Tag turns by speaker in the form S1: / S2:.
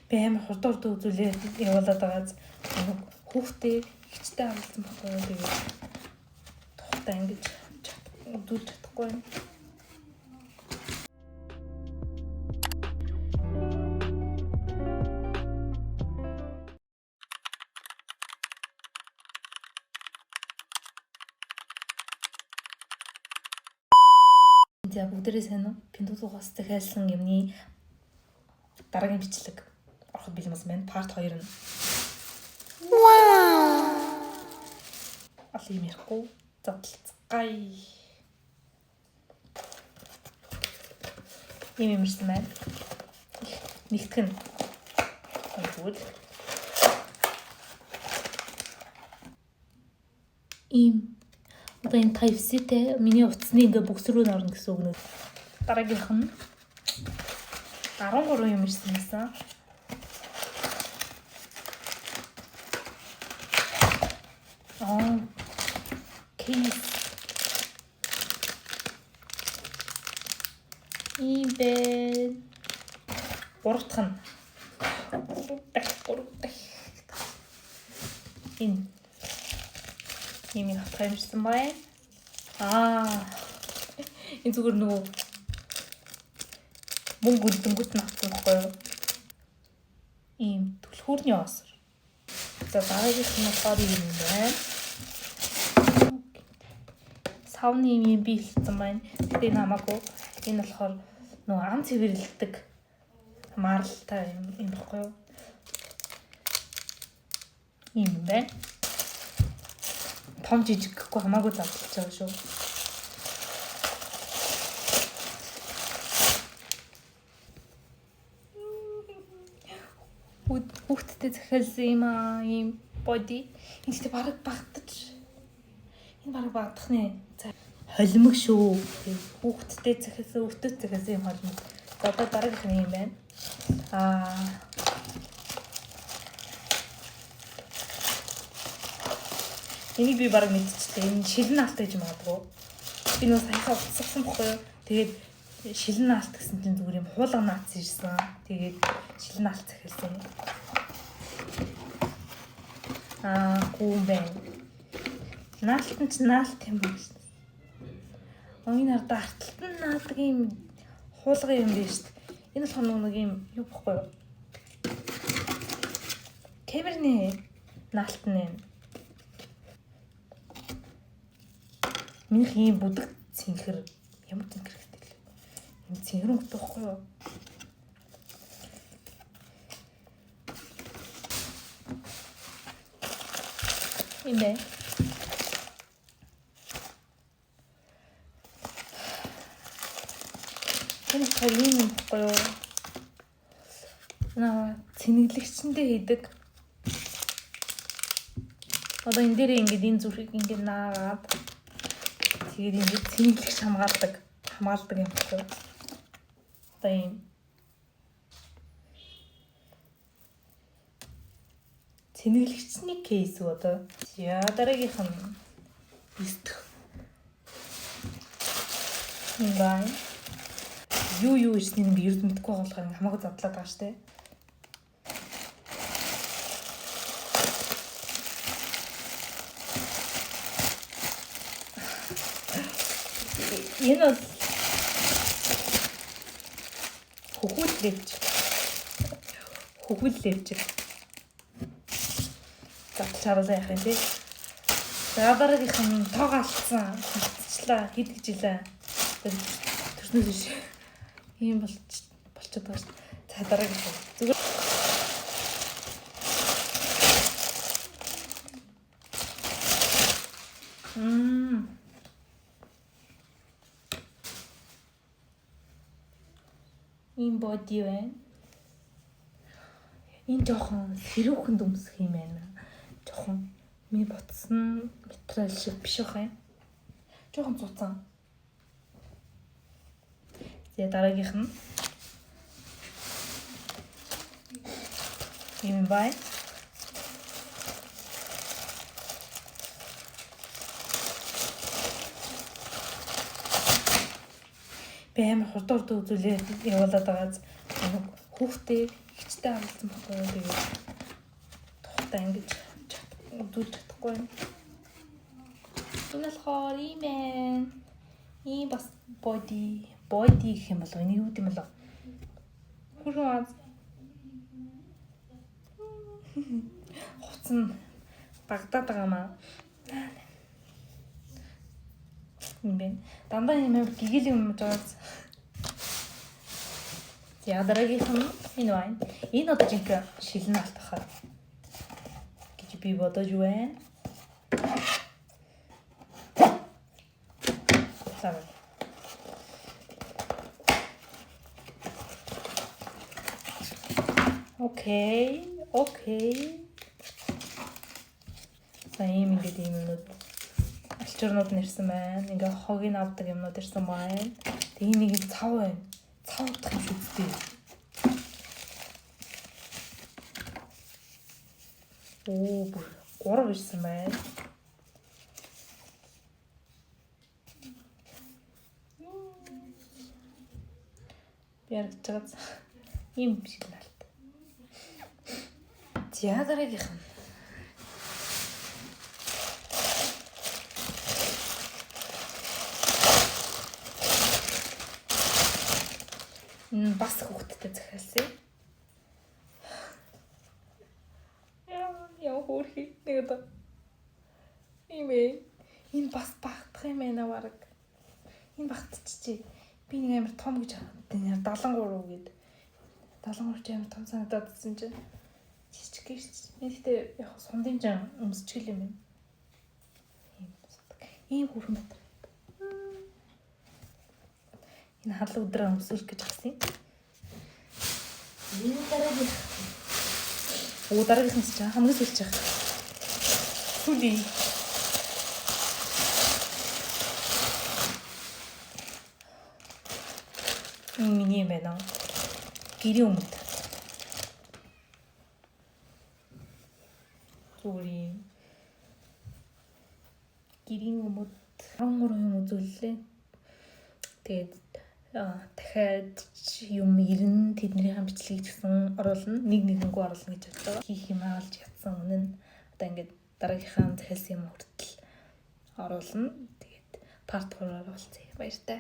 S1: Би амар хурдан хурдан үзүүлээ явуулаад байгааз нэг хүүхдээ ихчтэй харилцсан байхгүй юу. Тэгээд тухтай ингэж үзүүлж чадахгүй юм. За бүгдээрээ сайн уу? Пиндугаас захиалсан юмны дараагийн бичлэг ороход бэлэн болсон байна. Part 2 нь. Вау! Олон юм ярихгүй задлцгаая. Ийм юм ирсэн байна. Нэгтгэх нь. Тэгвэл ийм одоо энэ Type C-тэй миний утасны ингээ бөгс рүү н орно гэсэн үг нэ. Дараагийнх нь 13 юм ирсэн байсан. Аа. Кейс. Ийм бэ. Гурав дахь нь. Гурав дахь, гурав дахь. Энэ ийм их хатгаа юмшсан байна. Аа. Энэ зүгээр нөгөө мөнгө үлдэнгүүт нь авсан байхгүй юу? Ийм түлхүүрний осор. За дараагийнх нь болохоор ийм юм байна. Савны юм юм би хэлсэн байна. Гэтэ энэ хамаагүй. Энэ болохоор нөгөө ам цэвэрлдэг маралтай юм юм баггүй юу? Ийм юм байна. Том жижиг гэхгүй хамаагүй задлж байгаа шүү. Хүүхдтэй захиалсан юм аа, ийм боди. Энэ гэхдээ бараг багтаж. Энэ бараг багтах нэ. За холимог шүү. Хүүхдтэй захиалсан, өвтөд захиалсан юм холимог. За одоо дараагийнх нь юм байна. Аа энийг би бараг мэдчихлээ. Энэ шилэн наалт гэж магадгүй. Би нөө саяхан уцссан бохгүй юу? Тэгээд шилэн наалт гэсэн чинь зүгээр юм хуулга наац ирсэн. Тэгээд шилэн наалт захиалсан юм. Аа, гүн байна. Наалт нь ч наалт юм байна шүү. Энэ ардаа арталт нь наадаг юм хуулга юм биш шүү. Энэ болохоор нэг юм юу бохгүй юу? Камерны наалт нь юм. Минийх ийм бүдэг цэнхэр ямар цэнхэр гэдэг лээ. Ийм цэнхэр өнгөтэй байхгүй юу? Ийм бэ. Энэ болохоор ийм юм байхгүй юу? Наа цэнэглэгчэндээ хийдэг. Одоо энэ дээр ингээд энэ зүрхийг ингээд наагаад тэгээд ингээд цэнэглэгч хамгаалдаг. Хамгаалдаг юм байхгүй юу? Одоо ийм цэнэглэгчний кейс үү одоо. За дараагийнх нь 9 дэх. Юм байна. Юу ирснийг би ерд мэдэхгүй байгаа болохоор хамаагүй задлаад байгаа штэ. Энэ бол хөхүүл левч. Хөхүүл левч. Задлж харуулаа яах юм бэ? За дараагийнх нь тоог алдсан. Алдчихлаа. Хэд гэж илээ. Төрснөөс биш. Ийм болчиход байгаа шүү. За дараагийнх нь. Зүгээр Ийм боди байна. Энэ жоохон сэрүүхэн дүмсэх юм байна. Жоохон миний ботсон материал шиг биш байх юм. Жоохон цуцсан. За дараагийнх нь ийм байна. Би амар хурдан хурдан үзүүлээ явуулаад байгааз хүүхдээ ихчтэй Хүчтэй харуулсан байхгүй юу? Тэгээд тухтай ингэж үзүүлж чадахгүй юм. Энэ болохоор ийм ээ. Ийм бас body гэх юм болов. Энийг юу гэм болов? Хүрхэн аз. Хувцас нь багтаад байгаа маа. Юм бэ. Дандаа юм амар гэгэл юм гэж байгаа. За дараагийнх нь энэ байна. Энэ одоо жинхэнэ шилэн алтахаа гэж би бодож байна. За. Окей, окей. За ийм ингээд ийм юмнууд алчуурнууд нэрсэн байна. Ингээ хогийг авдаг юмнууд ирсэн байна. Тэгээ нэг юм цав байна. Цав утах юм шүү дээ. Оо бүр 3 ирсэн байна. Би харагдаж байгаа ийм шиг л алт. За дараагийнх нь. Энэ бас хүүхдтэй захиалсан. Яа хөөрхий нэг одоо. Ийм ээ. Энэ бас багтах юм байна бараг. Энэ багтчихжээ. Би нэг амар том гэж хараад 73 гээд 73 ч амар том санагдаад байсан чинь жижиг гэж. Энэ гэхдээ яг сундын жан өмсчихэл юм байна. Ийм судаг. Ийм хүүхэн бат. Энэ халуун өдрөө өмсүүлэх гэж авсан юм. Энэ дараагийнх. Оо дараагийнх нь чинь хамгийн сүүлчих. Сүүлийн. Энэ миний юм байна. Гэрийн өмд. Зүгээр юм. Гэрийн өмд 13 юм үзүүллээ. Тэгээд дахиад юм ирнэ, тэднийхэн бичлэгийг ч гэсэн оруулна. Нэг нэгэнгүү оруулна гэж бодож байгаа. Хийх юм аалж ятсан үнэн нь одоо ингээд дараагийнхаа захиалсан юм хүртэл оруулна. Тэгээд part 3-аар уулзъя. Баяртай.